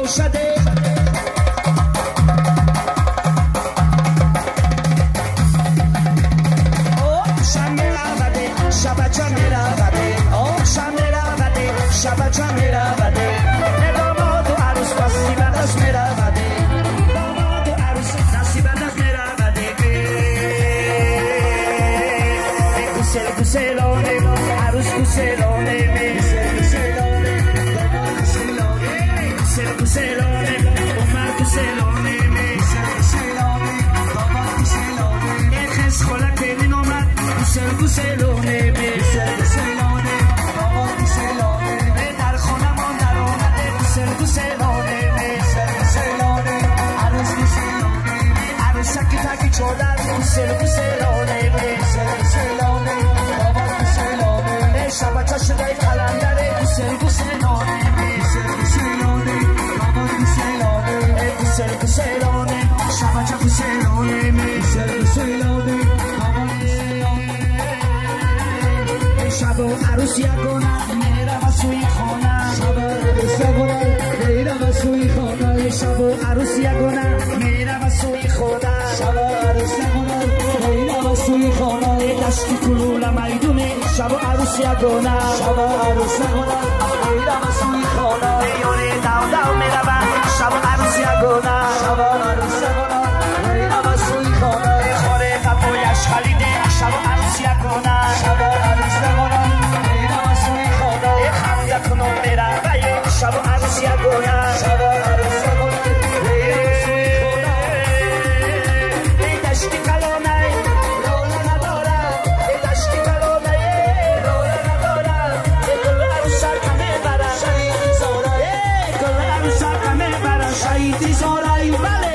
باشد. شب چه می رود، داماد و عروس نصیبتش می رود، داماد و عروس نصیبتش می رود. گوسل گوسلانه عروس گوسلانه، گوسل گوسلانه گوسل گوسلانه عمر گوسلانه، گوسل داماد گوسلانه، خس خلک برین آمد گوسل گوسلانه، گوسل گوسلانه داماد گوسلانه، در خانه ما در آمده گوسل گوسلانه، گوسل گوسلانه عروس گوسلانه، عروسک تکی چادر گوسل گوسلانه، گوسل گوسلانه داماد گوسلانه، شب شده قلندر گوسل گوسلانه، گوسل گوسلانه داماد گوسلانه، گوسل گوسلانه شب گوسلانه، گوسل گوسلانه داماد گوسلانه. شب و عروس یگانه میرم سوی خانه، شب عروس یگانه میرم سوی خانه، شب و عروس یگانه میرم سوی خانه، شب عروس یگانه میرم سوی خانه، دشتی کلوله میدونه شب و عروس یگانه، شب عروس یگانه میرم سوی خانه، یاره دو دو میرم شب و عروس یگانه، شب عروس یگانه میرم سوی خانه، خاره قبایش خلیده شب و عروس یگانه، شب عروس یگانه میرم سوی خانه، خنده کنون میرم شب و عروس یگانه، شب عروس یگانه میرم سوی خانه. دشتی کلانه روله نداره، دشتی کلانه روله نداره، گل عروسک میبره شهیدی زاره، گل عروسک میبره شهیدی زاره. بله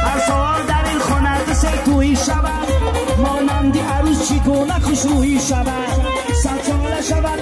هر سال در این خانه دو سه تویی شود، مانند عروس چگونه خوشرویی شود، صد ساله شود.